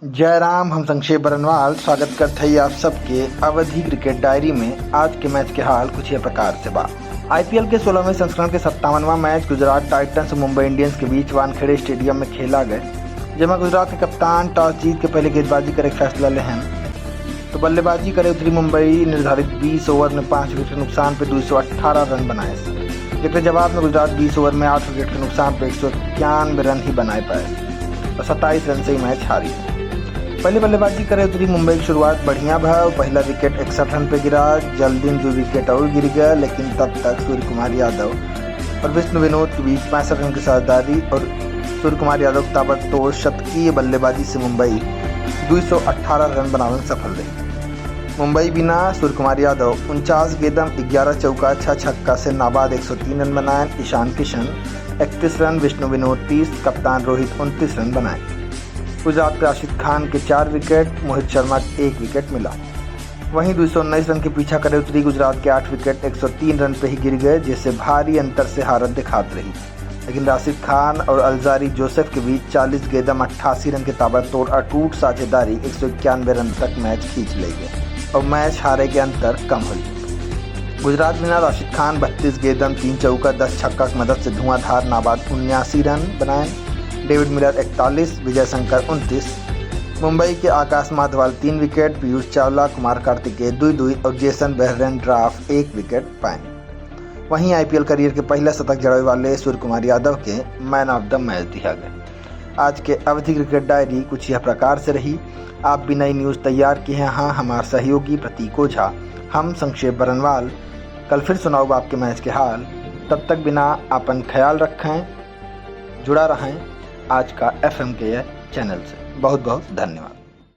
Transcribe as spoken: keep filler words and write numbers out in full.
जय राम, हम संक्षेप बरनवाल स्वागत करत हई आप सबके अवधी क्रिकेट डायरी में। आज के मैच के हाल कुछ ये प्रकार से बा। आईपीएल के सोलहवें संस्करण के सत्तावनवाँ मैच गुजरात टाइटंस और मुंबई इंडियंस के बीच वानखेड़े स्टेडियम में खेला गए, जेमा गुजरात के कप्तान टॉस जीत के पहले गेंदबाजी करे के फैसला लेहन। तो बल्लेबाजी करे उतरी मुंबई। निर्धारित बीस ओवर में पाँच विकेट के नुकसान पे दो सौ अठारह रन बनाए, जेकरे जवाब में गुजरात बीस ओवर में आठ विकेट के नुकसान पे एक सौ इक्यानवे रन ही बनाए पाए और सत्ताईस रन से ही मैच हारी। पहले बल्लेबाजी करे उतरी मुंबई की शुरुआत बढ़िया भा और पहला विकेट इकसठ रन पे गिरा। जल्दी में दो विकेट और गिर गया, लेकिन तब तक सूर्य कुमार यादव और विष्णु विनोद के बीच पैंसठ रन की साझेदारी और सूर्य कुमार यादव की ताबड़तोड़ शतकीय बल्लेबाजी से मुंबई दो सौ अठारह रन बनावे में सफल रही। मुंबई बिना सूर्य कुमार यादव उनचास गेंदम, ग्यारह चौका, छह छक्का से नाबाद एक सौ तीन रन बनाए। ईशान किशन इकतीस रन, विष्णु विनोद तीस, कप्तान रोहित उनतीस रन बनाए। गुजरात के राशिद खान के चार विकेट, मोहित शर्मा के एक विकेट मिला। वहीं दो सौ उन्नीस रन के पीछा करे उतरी गुजरात के आठ विकेट एक सौ तीन रन पे ही गिर गए, जिससे भारी अंतर से हारत दिखात रही। लेकिन राशिद खान और अल्जारी जोसेफ के बीच चालीस गेंदम अट्ठासी रन के ताबड़तोड़ अटूट साझेदारी एक सौ इक्यानवे रन तक मैच खींच ले गए और मैच हारे के अंतर कम हुई। गुजरात बिना राशिद खान बत्तीस गेंदम, तीन चौका, दस छक्का की मदद से धुआंधार नाबाद उन्यासी रन बनाए। डेविड मिलर इकतालीस, विजय शंकर उनतीस। मुंबई के आकाश माधवाल तीन विकेट, पीयूष चावला, कुमार कार्तिकेय दुई दुई और जेसन बेहरेनड्राफ एक विकेट पाए। वहीं आईपीएल करियर के पहला शतक जड़ावे वाले सूर्य कुमार यादव के मैन ऑफ द मैच दिया गया। आज के अवधी क्रिकेट डायरी कुछ यह प्रकार से रही। आप भी नई न्यूज तैयार किहे हैं हमार सहयोगी प्रतीक ओझा। हम संक्षेप बरनवाल। कल फिर सुनाउब आपके मैच के हाल। तब तक बिना आपन ख्याल रखें, जुड़ा रहें आज का एफएम के चैनल से। बहुत बहुत धन्यवाद।